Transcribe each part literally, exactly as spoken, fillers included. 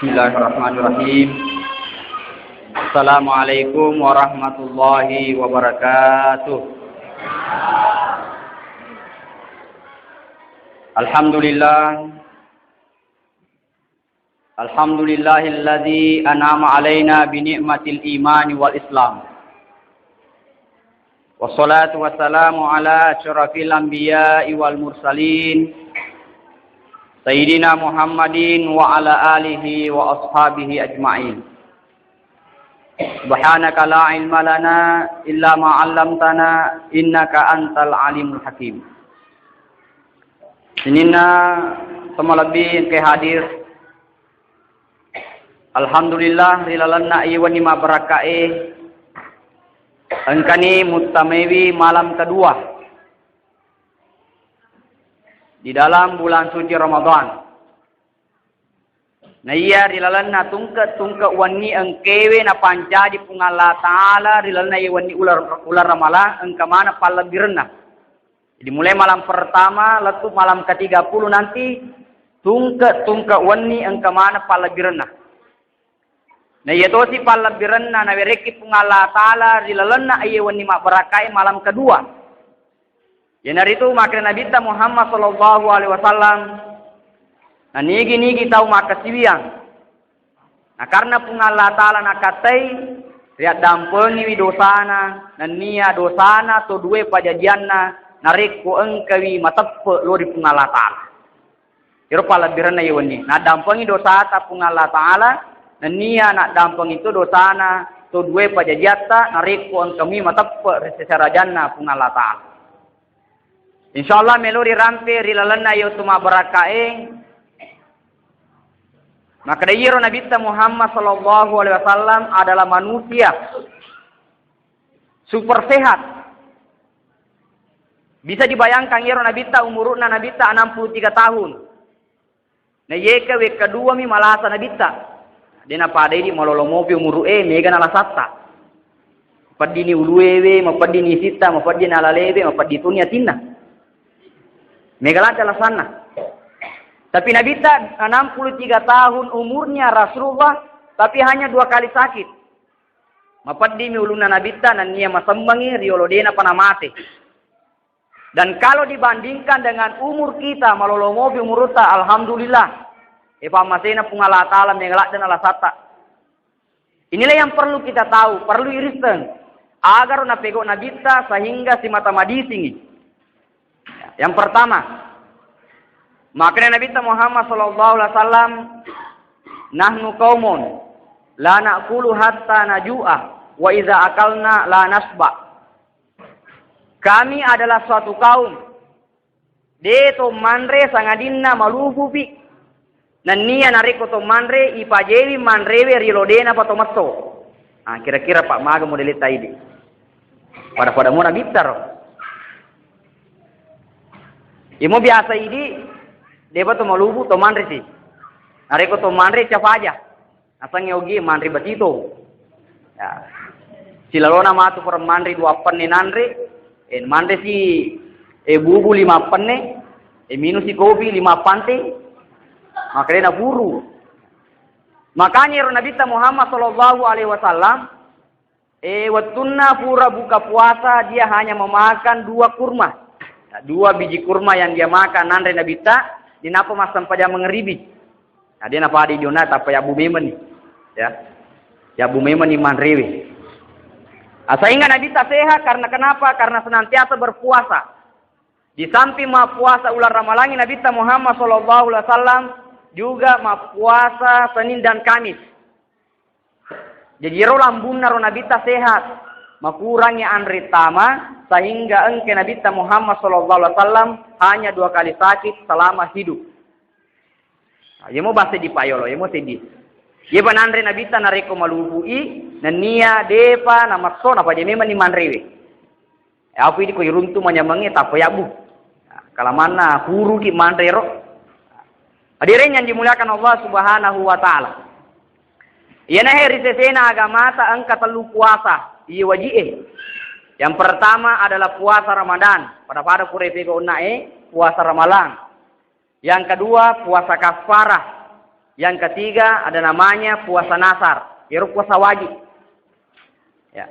Bismillahirrahmanirrahim. Assalamualaikum warahmatullahi wabarakatuh. Alhamdulillah. Alhamdulillahilladzi an'ama alaina bi ni'matil imani wal islam. Wassalatu wassalamu ala asyrafil anbiya'i wal mursalin, Sayyidina Muhammadin wa ala alihi wa ashabihi ajma'in. Subhanaka la ilma lana illa ma 'allamtana, innaka antal alimul hakim. Sininna to malebbi engkae hadir. Alhamdulillah, ri lalenna iye wenni mabbarakkae, engkani muttamaiwi malam kedua di dalam bulan suci Ramadan. Na iya ri lalenna tungke-tungke wenni engkewe napancaji Puang Allah Ta'ala ri lalenna iye wenni ular, ular Ramalang engka maneng pallebbirenna. Jadi mulai malam pertama lettu malam ketiga puluh nanti, tungke-tungke wenni engka maneng pallebbirenna. Na iya tosi pallebbirenna nawerekki Puang Allah Ta'ala ri lalenna iye wenni mabbarakkae malam kedua. Iyanaritu makkeda Nabitta Muhammad sallallahu alaihi wasallam, na nigi-nigi tau makkasiwiang. Na karena Puang Allah Ta'ala nakattai, riaddampengiwi dosana, nennia dosana to due pajajianna, narekko engkawi mateppe lao ri Puang Allah Ta'ala. Iro pallebbirenna iye wenni. Naddampengi dosata Puang Allah Ta'ala, nennia naddampengi to dosana to due pajajiatta, narekko engkami mateppe ri seserajanna Puang Allah Ta'ala. Insyaallah melo rirampe ri lalenna iye wettu mabbarakkae. Makkeda iyaro Nabitta Muhammad sallallahu alaihi wasallam adalah manusia super sehat. Bisa dibayangkan iyaro Nabitta umuru'na Nabitta enam puluh tiga tahun. Na yeka wekka duami malasa Nabitta. De napada idi malolo mopi umuru'e, mega nalasatta. Peddini uluewe, mapeddini isitta, mapeddini alalewe, mapeddi toni atinna. Mega ladde alasanna. Tapi Nabitta enam puluh tiga tahun umurnya Rasulullah, tapi hanya dua kali sakit. Mapeddimi ulunna Nabitta nennia masemmengi riolo denapa namate. Dan kalau dibandingkan dengan umur kita, malolo mopi umurutta, alhamdulillah. E pammasena Puang Allah Ta'ala mega ladde alasatta. Inilah yang perlu kita tahu, perlu irisseng. Agar napego Nabitta sehingga simata madisingi. Yang pertama, makanya Nabitta Muhammad sallallahu alaihi wasallam, "Nahnu qaumun la na'kulu hatta naju'a wa idza akalna la nasba." Kami adalah suatu kaum, de to manre sangadinna malupupi. Nennia narekko to manre, ipajewi manrewe ri lodena pa to messo. Ah, kira-kira pa maga model taidi. Pada-pada mona bittaro. Imo biasa idi, depa to malupu to manre si. Narekko to manre cafaja. Nasengnge ogi manre batito. Ya. Silalona matu pura manre dua penne nanre, eh, manre si, eh, bubu lima penne, eh, minung si kopi lima pante, makanya na buru. Makanya ero Nabitta Muhammad sallallahu alaihi wasallam, eh, wettunna pura buka puasa, dia hanya memakan dua kurma. Ya, dua biji kurma yang dia makan, nanre Nabitta, ninappa massempajang mangeribi. Nah, dia napada idiona tappa yabbu memeni. Ya. Yabbu memeni manrewe. Ah, sehingga Nabitta sehat karena kenapa? Karena senantiasa berpuasa. Di samping mappuasa ulang ramalangi Nabitta Muhammad sallallahu alaihi wasallam juga mappuasa Senin dan Kamis. Jadi ero lambunna ro Nabitta sehat, makurangi anre tama sehingga engke Nabitta Muhammad sallallahu alaihi wasallam hanya dua kali sakit selama hidup. Nah, yemo base di payolo, yemo seddi. Yepa nanre Nabitta narekko malupui, nennia depa namesso, napaja memang ni manrewe. Aku idi ko iruntu manyamengnge tappa yabbu. Kalamanna huruki manre ro. Hadirin yang dimuliakan Allah Subhanahu wa Ta'ala. Iyanahe ri sesena agamata engka tellu puasa, iya waji'e. Yang pertama adalah puasa Ramadan. Pada-pada pura pega onnae puasa Ramalang. Yang kedua, puasa kafarah. Yang ketiga ada namanya puasa nasar, iyaro puasa wajib. Ya.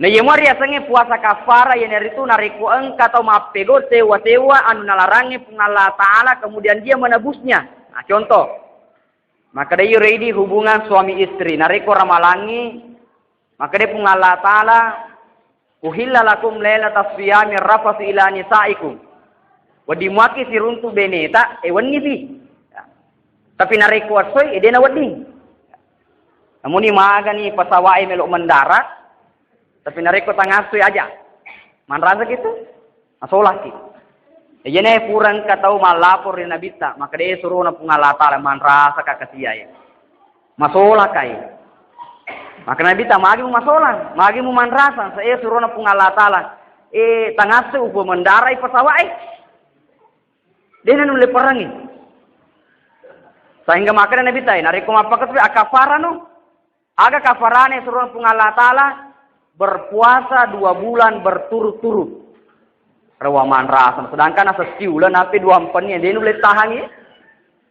Nah, iya mua riasengnge puasa kafara, iyanaritu narekko engka tau mappego sewwa-sewwa anu nalarangnge Puang Allah Ta'ala, kemudian dia menebusnya. Nah, contoh, makkeda iyaro idi hubungan suami istri, narekko ramalangngi, makkeda Puang Allah Ta'ala, "Uhilla lakum lailatas siyami rafasu ila nisaikum." Wedding muakki siruntu beneta, e wenni pi. Ya. Tapi narekko essoi, e dena wedding. Namuni magani pesawat e melo mendarat, tapi narekko tangassoi aja. Manrasa gitu? Masolaki. Iyana pura engka tau mallapor ri Nabitta, makkeda surona Puang Allah Ta'ala, manrasaka kasiae. Masolakai. Makkeda Nabitta, magi mu masolang, magi mu manrasang, sae surona Puang Allah Ta'ala. E, tangasse upo mendarai pesawat e. Dena nulle perangi. Sehingga makkeda Nabitta, narekko mappakesui akafarano, Aga kafarana surona Puang Allah Ta'ala, berpuasa dua bulan berturut-turut. Rewa manrasa, sedangkan asa siuleng napi dua empenni, de nulle tahangi.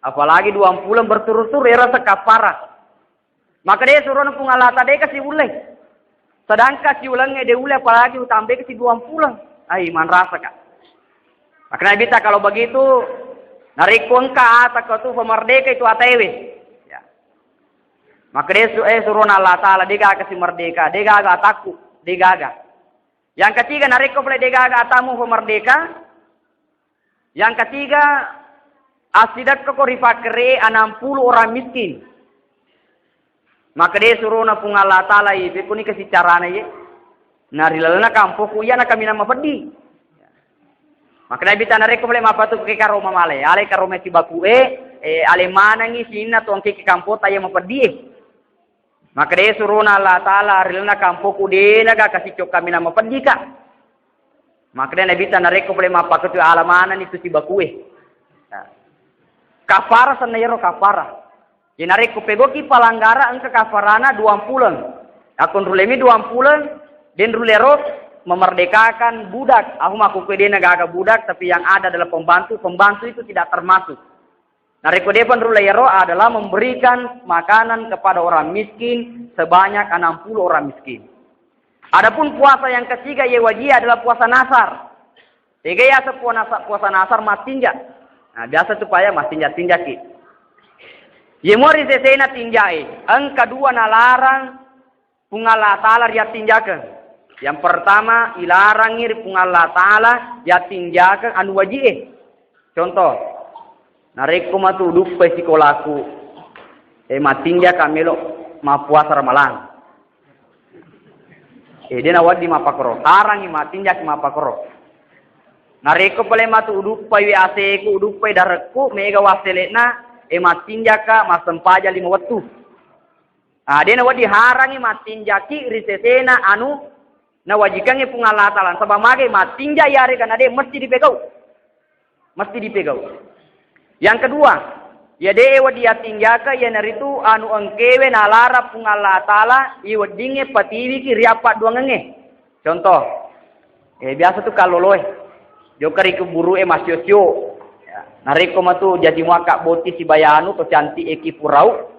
Apalagi dua bulan berturut-turut, era sekafara. Maka de surona Puang Allah Ta'ala de kasi ulle. Sedangkan siuleng de ulle, apalagi utambai kasi dua bulan. Ai, manrasa ka. Maka Nabitta, kalau begitu, narekko engka ata ko tu pemerdeka itu ataewe. Ya. Makkeda su-, eh, surona Allah Ta'ala, degaga si merdeka, degaga atakku, degaga. Yang ketiga, narekko pole degaga atamu pemerdeka, yang ketiga, assidekkako ripakkere enam puluh orang miskin. Makkeda surona Puang Allah Ta'ala, ipe kuni kasi carana ye. Na ri lalenna kampokku iya na kaminang mapeddi. Makkeda Nabitta, narekko pole mappatu ke karoma male, ale karoma sibaku e, e, ale manengi sininna tuangke ke kampota iya mapeddi e. Makkeda surona Allah Ta'ala, ri lalenna kampokku denaga kasi cokka mina mapeddi ka. Makkeda Nabitta, narekko pole mappakatu ala manenni tu sibaku e. Nah. Kafara senna yero kafara. Jadi narekko pegoki palanggara engka kafarana dua puleng. Akko nrulemi dua puleng, de nrulero memerdekakan budak. Aku makkukue de nagaga budak, tapi yang ada adalah pembantu. Pembantu itu tidak termasuk. Narekko de penruleyero adalah memberikan makanan kepada orang miskin sebanyak enam puluh orang miskin. Adapun puasa yang ketiga ye wajib adalah puasa nasar. Tega yaseng puasa nasa-, puasa nasar mattinja. Nah, biasa tu paya mattinja-tinjaki. Ye muari sesena tinjai, engka dua nalarang Puang Allah Ta'ala riattinjakeng. Yang pertama, ilarangi ri Puang Allah Ta'ala yattinjakeng anu wajib e. Contoh, narekko matu duppai sikolaku, eh, mattinjaka melo mappuasa ramalang. Eh, de nawedding mappakoro. Harangi mattinjaki mappakoro. Narekko pole matu uduppai W A C-ku, uduppai darekku, mega wassele'na, eh, mattinjaka massempajang lima wettu. Ah, de nawedding harangi mattinjaki ri sesena anu nawajikangngi Puang Allah Ta'ala. Saba magai mattinja yarega na de mesti dipegau. Mesti dipegau. Yang kedua, ya de wedding yattinjaka iyanaritu anu engkewe nalarang Puang Allah Ta'ala iweddingnge patiwiki ri appadduangengnge. Contoh, eh, biasa tu kalloloe. Jokka ri kuburu'e massio-sio. Ya, narekko matu jaji muakka boti sibayanu to cantik eki purau.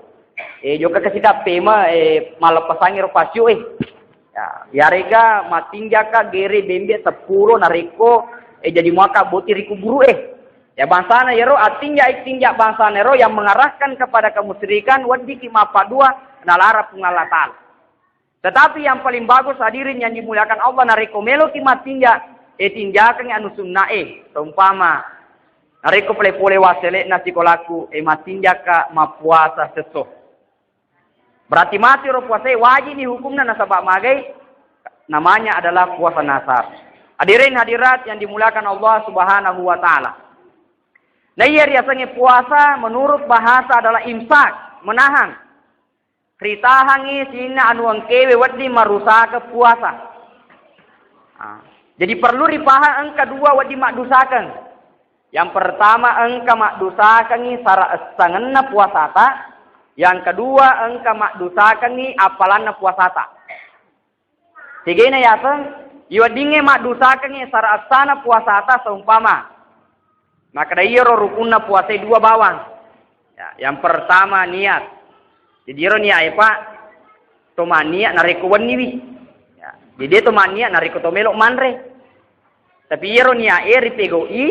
Eh, jokka kasi dappema, eh, malleppesangi ro passio e. Ya, yarega mattinjaka gere bembe seppulo narekko, eh, jaji muakka boti ri kuburu'e. Ya, bangsana yero attinja-tinja bangsana yero yang mengarahkan kepada kemusyrikan, weddiki mappaddua nalarang Puang Allah Ta'ala. Tetapi yang paling bagus, hadirin yang dimuliakan Allah, narekko meloki mattinja, eh, tinjakengngi anu sunna'e. Seumpama, narekko pole-pole wassele'na sikolaku, eh, mattinjaka mappuasa sesso. Berarti mati ro puasae, wajibni hukumna nasaba magai, namanya adalah puasa nasar. Hadirin hadirat yang dimuliakan Allah Subhanahu wa Ta'ala. Nah, iya riasengnge puasa menurut bahasa adalah imsak, menahan. Ritahangngi sininna anu engkewe wedding marusakeng puasa. Ah. Jadi perlu ripahang engka dua wedding maddusakeng. Yang pertama engka maddusakengngi sara essangenna puasata, yang kedua engka maddusakengngi appalanna puasata. Tegena yaseng, iweddingnge maddusakengngi sara essana puasata seumpama. Makkeda iyaro rukunna puasae dua bawang. Ya, yang pertama niat. Jadi ero niat e, Pak, to maniat narekko wenniwi. Ya, jadi to maniat narekko to melo manre. Tapi iyaro niat e ripegau'i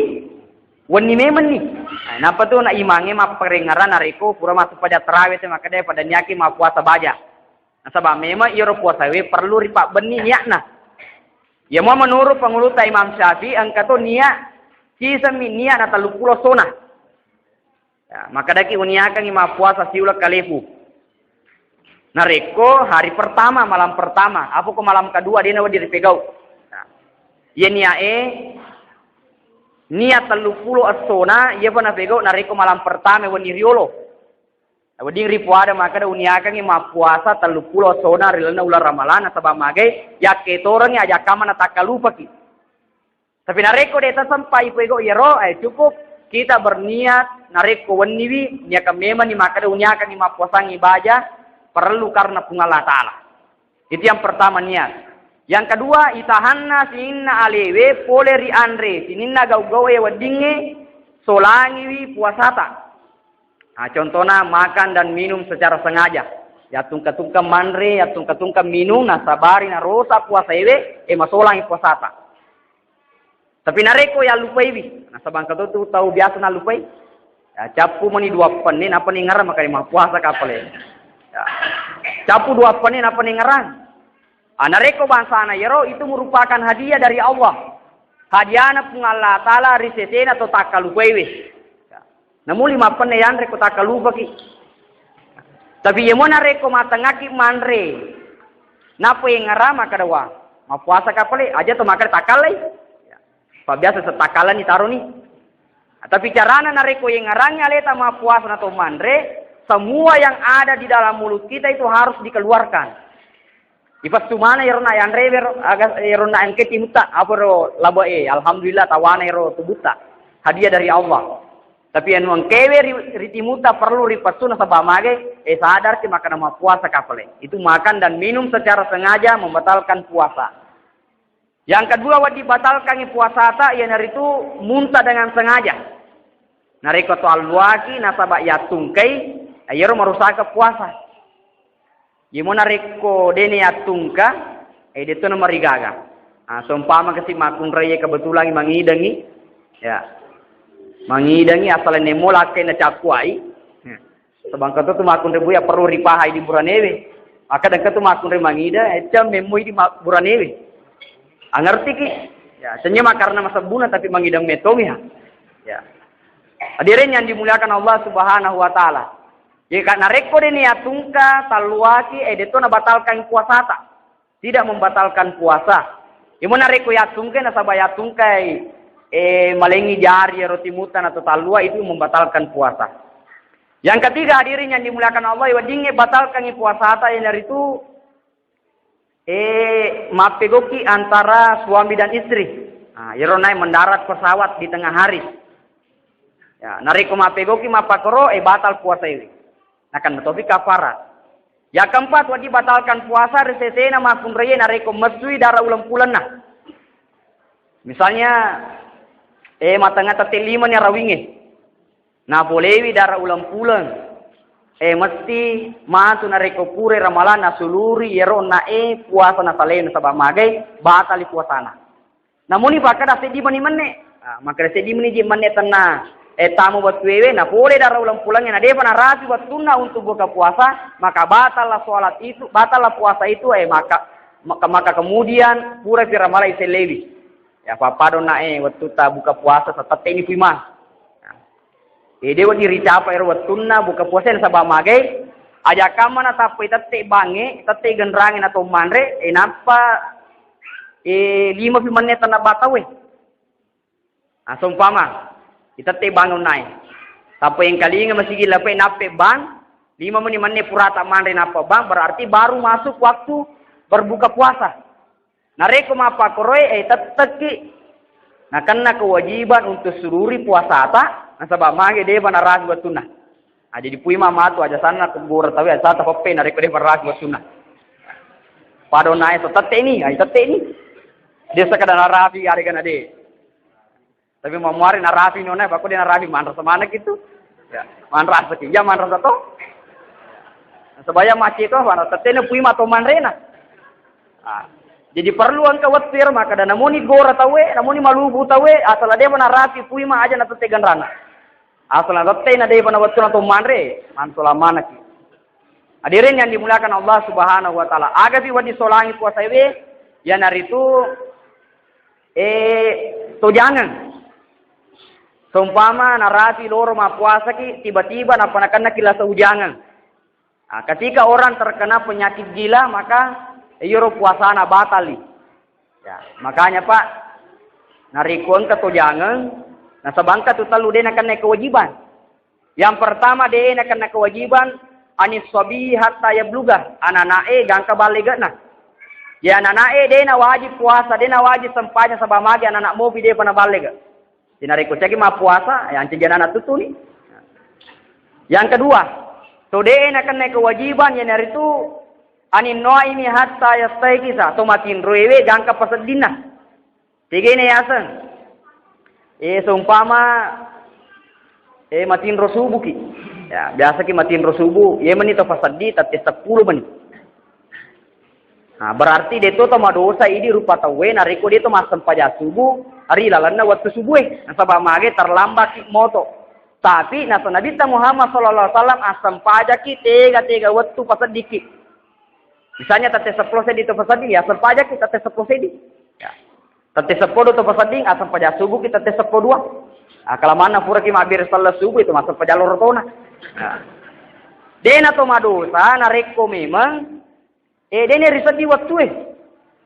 wenni memenni. Nah, nappa tu na imangnge mapparengngerang narekko pura massu paja tarawe te makkeda pada niaki mappuasa baja. Nasaba memang iyaro puasawe perlu ripabbenni niatna. Iya mua menurut penguluta Imam Syafi'i engka to niat sisemmi niat na telluppulo sona. Ya, makkedaki uniakangngi mappuasa siuleng kalefu. Narekko hari pertama, malam pertama, apa ko malam kedua dena wedding ripegau. Nah, iya niat e, niat telluppulo essona, iya pa napegau narekko malam pertama wenni riolo. Wedding ripuada makkeda uniakangngi mappuasa telluppulo essona ri lalenna uleng Ramalang, nasaba magai yakketorengngi aja kamma natakkalupaki. Tapi narekko de tasempai pegau iyaro, eh, cukup kita berniat narekko wenniwi, niakan memenni makkeda uniakangngi mappuasangngi baja, perlu karena Puang Allah Ta'ala. Itu yang pertama niat. Yang kedua, itahanna sininna alewe pole ri anre, sininna gau-gau e weddingnge solangiwi puasata. Nah, contohna makan dan minum secara sengaja. Yattungka-tungka manre, yattungka-tungka minum, nasabari narosa puasa ewe, e masolangi puasata. Tapi narekko yallupaiwi, nasaba engka to tu tau biasa nallupai. Ya, cappu mani dua penne, nappa ningerang makanya mappuasa kapale. Ya. Cappu dua penne, nappa ningerang. Ah, narekko bangsana iyaro, itu merupakan hadiah dari Allah. Hadiahna Puang Allah Ta'ala ri sesena to takkalupaiwe. Ya. Namuli mappenne yanre ko takkalupaki. Tapi iya mua narekko matengngaki manre, nappa yengngerang makkeda wa, mappuasa kapale, aja to makkeda takkallai. Ya. Pabbiasa setakkalani taroni. Tapi carana narekko yengngerangngi aleta mappuasa na to manre, semua yang ada di dalam mulut kita itu harus dikeluarkan. Ipessu maneng iyaro na yanre ero, aga ero na engke timutta, apa ro labo e, alhamdulillah tawana ero tubutta. Hadiah dari Allah. Tapi anu engkewe ri, ri timutta perlu ripessu nasaba mage, eh, sadarki makkeda mappuasa kapale. Itu makan dan minum secara sengaja membatalkan puasa. Yang kedua, wedding batalkangngi puasata, iyanaritu munta dengan sengaja. Narekko to alluaki nasaba yattungkai, iyaro marusaka puasa. Iyamo narekko dene yattungka, eh, detto namarigaga. Ah, seumpama kasi makkunrai kebetulan mangidengi, ya. Mangidengi asal nemmo lakkai nacakkuai. Ya. Sebangka tu makkunrai buya perlu ripahai di buranewe. Maka dengka tu makkunrai mangida, eh, cam memmoi di ma-, buranewe. Angertiki? Ya, tennya mak karena masebbuna tapi mangideng metomi ha. Ya. Hadirin yang dimuliakan Allah Subhanahu wa Ta'ala. Jadi, narekko dene yattungka talluaki, eh, detto nabatalkan puasata. Tidak membatalkan puasa. Imo narekko yattungkai nasaba yattungkai, eh, malengi jari ero timutta na to tallua itu membatalkan puasa. Yang ketiga, hadirin yang dimuliakan Allah, weddingnge batalkangngi puasata, iyanaritu, eh, mappegoki antara suami dan istri. Nah, iyaro naik mendarat pesawat di tengah hari. Ya, narekko mappegoki mappakkoro, eh, batal puasa ini. Nakenna topi kafarat. Yang keempat, wajib batalkan puasa ri sesena makkunraie narekko messui dara uleng pulenna. Misalnya, eh, matengnga tette lima ni arawingnge. Napolewi dara uleng puleng. Eh, mesti matu narekko pura Ramalang nasuluri iyaro onna e puasa nasalai nasaba magai batali puasana. Namuni pakkeda seddi mani menne. Ah, makkeda seddi mani ji menne tenna, eh, tamu wettuewe, napole dara uleng pulengnge, nadepa narapi wettunna untuk buka puasa, maka batallah sholat itu, batallah puasa itu, eh, maka, maka, maka kemudian purapi Ramalang isellewi. Ya, pappada onna e wettutta buka puasa, satetteni puimang. Ede wedding ricapa ero wettunna buka puasa nasaba magai, aja kamma natappai tette bangnge, tette genrange nato manre, e, nappa, e, lima pi menne tenna batawe. Nah, seumpama, itette bang onna e. Tappa engkalinga masigi lape nappe bang, lima meni menne purata manre nappa bang, berarti baru masuk waktu berbuka puasa. Narekko mappakkoroe, eh, tettekki. Nakenna kewajiban untuk suluri puasata, nasaba mage depa narapi wettunna. Ah, jadi pui ma matu aja sanna teggora tawe, aja sanna tapeppe narekko depa narapi wettunna. Pada onna e so tette ni, ai tette ni. De sekadar narapi aregana de. Tapi mammuare narapi nona, bako de narapi manre semaneng itu. Manrasa ki, iya manrasa to. Sebaya macet to, manrasa tena pui mato manrena. Ah. Jadi perlu engka wettu ero makkeda namuni gora tauwe, namuni malubu tauwe, asal depa narapi pui ma aja natette ganrana. Asal natette na depa na wettu na to manre, mantola manaki. Hadirin yang dimuliakan Allah Subhanahu wa Ta'ala. Aga pi wedding solangi puasa ewe, iyanaritu, eh, tojangeng. Seumpama narapi loro mappuasaki, tiba-tiba nappa nakennaki lasa ujangeng. Nah, ketika orang terkena penyakit gila, maka iyaro puasana batali. Ya, makanya, Pak, narekko engka tojangeng, nasaba engka tu tellu de nakenna kewajiban. Yang pertama, de nakenna kewajiban anis sobi hatta yabluga, anak-anak e gangka ballegana. Ya, anak-anak e de nawajib puasa, de nawajib sempajang, saba magi anak-anak mopi depa naballega. Jadi narekko cagi mappuasa, ya ancaji anak-anak tutuni. Yang kedua, to de nakenna kewajiban, iyanaritu anin noaimi hatta yastaikisa, to matinro ewe gangka paseddinna. Tegene yaseng. Eh, seumpama, eh, matinro subuki. Ya, biasaki matinro subuh, ye meni to paseddi, tette seppulo meni. Nah, berarti deto to madosa idi rupa tauwe narekko deto massempajang subuh ri lalenna wettu subuhe. Nasaba mage terlambat moto. Tapi nasa Nabitta Muhammad sallallahu alaihi wasallam assempajaki tega-tega wettu paseddiki. Misalnya tette seppulo seddi to pasedding, ya assempajaki tette seppulo seddi. Ya. Tette seppulo dua to pasedding, assempajang subuhki tette seppulo dua. Ah, kalamanna puraki mabbere selleng subuh itu massempajang loro tona. Ya. Dena to madosa narekko memang Eh, dene riseddi wettue.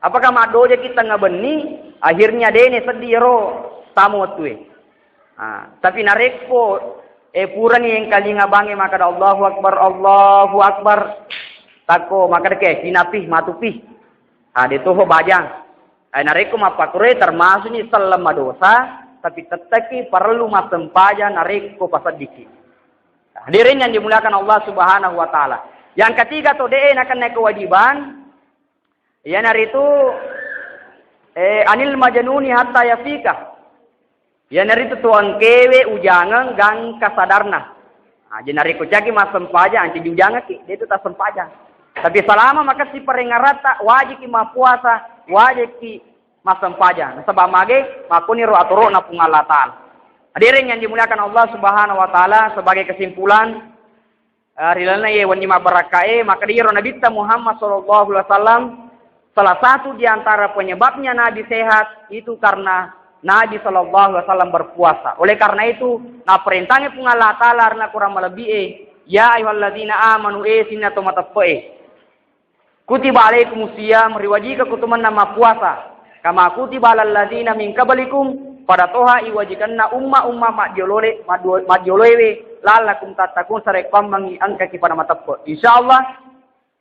Apakah maddojaki tengnga benni, akhirnya dene seddi ero tamu wettue. Ah, tapi narekko, eh, purani engkalinga bange makkeda Allahu Akbar, Allahu Akbar. Takko makkeda ke, sinapi, matupi. Ah, de toho bajang. Eh, narekko mappakkuro termasukni selleng madosa, tapi tetteki parellu massempajang narekko paseddiki. Hadirin yang dimuliakan Allah Subhanahu wa Ta'ala. Yang ketiga, to de nakenna kewajiban, iyanaritu, eh, anil majnuni hatta yafika. Iyanaritu to engkewe ujangeng gangka sadarna. Nah, jadi narekko cagi massempajang, ancaji ujangekki, de tu tassempajang. Tapi selama makessing parengaratta, wajibki mappuasa, wajibki massempajang. Nasaba mage makkoniro atoro'na Puang Allah Ta'ala. Hadirin yang dimuliakan Allah Subhanahu wa Ta'ala, sebagai kesimpulan, eh, ri lalenna ye wenni mabbarakkae, maka iyaro Nabitta Muhammad sallallahu alaihi wasallam, salah satu di antara penyebabnya Nabi sehat itu karena Nabi sallallahu alaihi wasallam berpuasa. Oleh karena itu, naparentangi Puang Allah Ta'ala ri kurang malebbi e, ya ayyuhalladzina amanu, e sininna to mateppe'e. Kutiba alaikumus siyam, riwajikakku tu mennang mappuasa. Kama kutiba alal ladzina min qablikum, pada toha iwajikanna umma-umma majjolole-, madduo-, majjoloewe, la'allakum tattaqun, sarekkuammengngi engkaki pada mateppe. Insyaallah,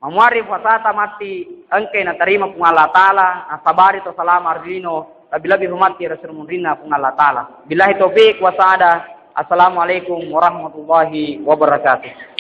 mamuari puasata matti engkai natarima Puang Allah Ta'ala, nasabari to salama ri lino, lebbi-lebbi matti ri munrinna Puang Allah Ta'ala. Billahi taufiq wa sa'adah. Assalamualaikum warahmatullahi wabarakatuh.